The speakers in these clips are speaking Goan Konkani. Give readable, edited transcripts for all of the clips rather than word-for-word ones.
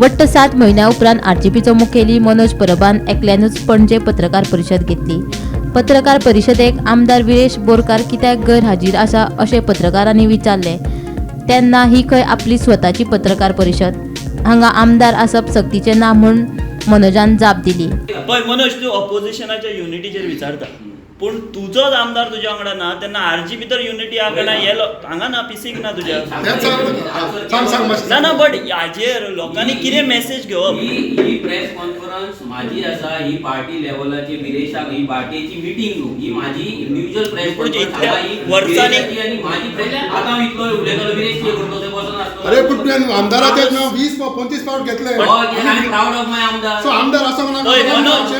वट्ट 7 म्हयन्या उपरांत आरजीपीचो मुखेली मनोज परबान एकल्यानूच पणजे पत्रकार परिशद घेतली. पत्रकार परिशदेक आमदार विरेश बोरकार कित्याक गैरहाजीर आसा अशें पत्रकारांनी विचारलें तेन्ना ही खंय आपली स्वताची पत्रकार परिशद, हांगा आमदार आसप सक्तीचें ना म्हूण मनोजान जाप दिली. पळय मनोज, तूं ऑपोजिशनाच्या युनिटीचेर विचारता, पूण तुजोच आमदार तुज्या वांगडा ना तेन्ना आरजी भितर युनिटी आहा काय ना हे हांगा ना, पिसीक ना तुज्या. ना ना, बट हाजेर लोकांनी कितें मॅसेज घेवप? ही प्रेस कॉन्फरन्स माझी आसा, ही पार्टी लेवलाची विरेशाक ही पार्टीची मिटींग न्हू, ही माझी इंडिव्हिज्युअल प्रेस कॉन्फरन्स वर्सांनी आनी माझी प्रेस. आतां हांव इतलो उलयतलो, विरेश कितें करतलो तें बसून आसतलो. अरे पूण तुवें आमदाराचें नांव 20-25 फावट घेतलें. हय, I am proud of my आमदार. सो आमदार आसा म्हणून मनोज.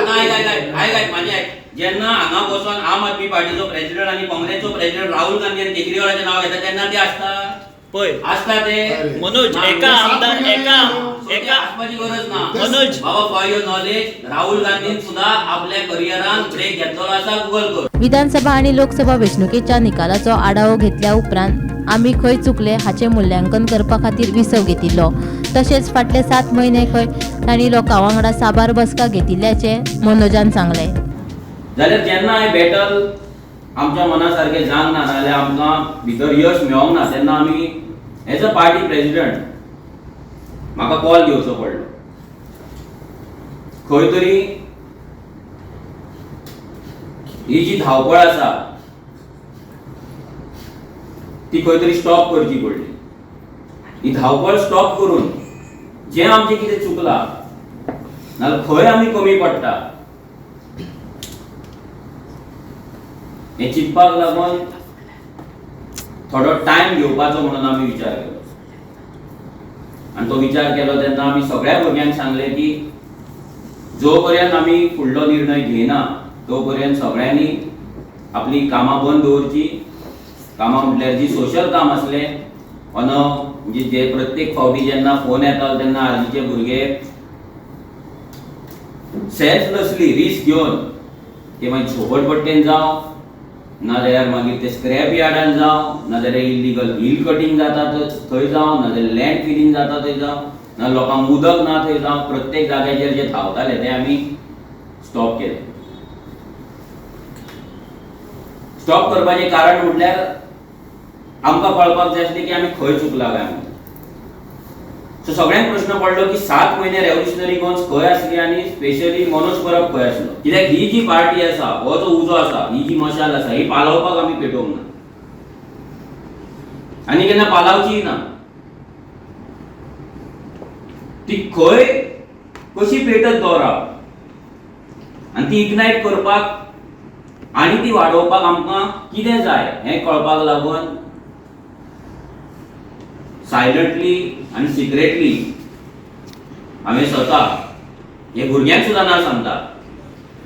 आतां आयक आयक आयक आयक म्हाजें आयक. जेन्ना हांगा बसून आम आदमी पार्टीचो प्रेसिडेंट आनी काँग्रेसचो प्रेसिडेंट राहुल गांधी आनी केजरीवालाचें नांव घेता तेन्ना ते आसता पळय आसता ते मनोज, एका आमदार एका एका आसपाची गरज ना मनोज. बाबा, फॉर your knowledge, Rahul गांधीन सुद्धा आपल्या करियरान ब्रेक घेतलेलो आसा, गुगल कर. विधानसभा आनी लोकसभा वेंचणुकेच्या निकालाचो आढावो घेतल्या उपरांत आमी खंय चुकले हाचें मुल्यांकन करपा खातीर विसव घेतिल्लो. तशेंच फाटले 7 म्हयने खंय तांणी लोकां वांगडा साबार बसका घेतिल्ल्याचें मनोजान सांगलें. जाल्यार जेन्ना हें बॅटल आमच्या मना सारकें जावंक ना, नाजाल्यार आमकां भितर यश मेळोंक ना, तेन्ना आमी एज अ पार्टी प्रेसिडेंट म्हाका कॉल घेवचो पडलो. खंय तरी ही जी धांवपळ आसा ती खंय तरी स्टॉप करची पडली. ही धांवपळ स्टॉप करून जें आमचें कितें चुकलां नाजाल्यार खंय आमी कमी पडटा हें चिंतपाक लागून थोडो टायम घेवपाचो म्हणून आमी विचार केलो. आनी तो विचार केलो तेन्ना आमी सगळ्या भुरग्यांक सांगलें की जो पर्यंत आमी फुडलो निर्णय घेयना तो पर्यंत सगळ्यांनी आपली कामां बंद दवरची. कामां म्हटल्यार जी सोशल काम आसलें ऑन म्हणजे जे प्रत्येक फावटी जेन्ना फोन येतालो तेन्ना आरजीचे भुरगे सेल्फलेसली रिस्क घेवन ते मागीर झोपडपट्टेन जावं नाजाल्यार मागीर ते स्क्रॅप यार्डान जावं, नाजाल्यार इल्लीगल हिल कटींग जाता थंय जावं, नाजाल्यार लँड फिलिंग जाता थंय जावं, ना लोकांक उदक ना थंय जावं, प्रत्येक जाग्याचेर जे धांवताले ते आमी स्टॉप केले. स्टॉप करपाचें कारण म्हटल्यार आमकां कळपाक जाय आसलें की आमी खंय चुकला काय म्हणून. सो सगळ्यांक प्रश्न पडलो की 7 म्हयने रेव्होल्युशनरी गोवन्स खंय आसली आनी स्पेशली मनोज परब खंय आसलो. कित्याक ही जी पार्टी आसा, हो जो उजो आसा, ही जी मशाल आसा, ही पालोवपाक आमी पेटोवंक ना आनी केन्ना पालावचीय ना. ती खंय कशी पेटत दवरप आनी ती इग्नायट करपाक आनी ती वाडोवपाक आमकां कितें जाय हें कळपाक लागून सायलंटली आनी सिक्रेटली हांवें स्वता हे भुरग्यांक सुद्दां ना सांगता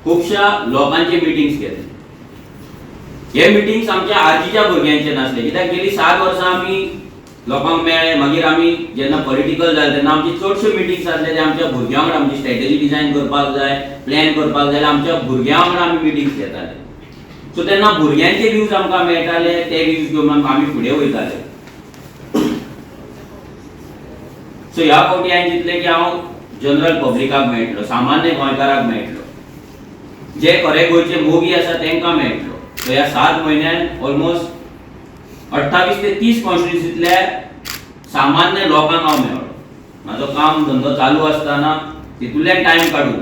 खुबश्या लोकांचे मिटिंग्स केले. हे मिटिंग्स आमच्या आरजीच्या भुरग्यांचे नासले, कित्याक गेली 7 वर्सां आमी लोकांक मेळ्ळे. मागीर आमी जेन्ना पॉलिटिकल जाले तेन्ना आमची चडश्यो मिटिंग्स आसले ते आमच्या भुरग्यां वांगडा, आमची स्ट्रॅटेजी डिजायन करपाक जाय, प्लॅन करपाक जाय, आमच्या भुरग्यां वांगडा आमी मिटिंग्स घेताले. सो तेन्ना भुरग्यांचे व्यूज आमकां मेळटाले, ते व्यूज घेवन आमी फुडें वयताले. सो ह्या फावटी हांवें चिंतलें की हांव जनरल पब्लिकाक मेळटलो, सामान्य गोंयकाराक मेळटलो, जे खरे गोंयचे मोगी आसा तांकां मेळटलो. सो ह्या 7 म्हयन्यान ऑलमोस्ट 28 ते 30 कॉन्स्टिट्युन्सींतल्या सामान्य लोकांक हांव मेळ्ळो. म्हाजो काम धंदो चालू आसतना तितूंतल्यान टायम काडून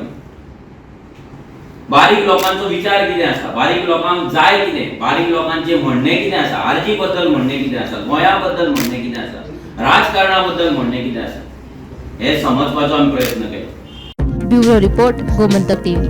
बारीक लोकांचो विचार कितें आसा, बारीक लोकांक जाय कितें, बारीक लोकांचें म्हणणें कितें आसा, आरजी बद्दल म्हणणें कितें आसा, गोंया बद्दल म्हणणें कितें आसा, राजकारणा बद्दल म्हणणें कितें आसा, हे समजपाचो आमी प्रयत्न केलो. Bureau report, Gomantak TV.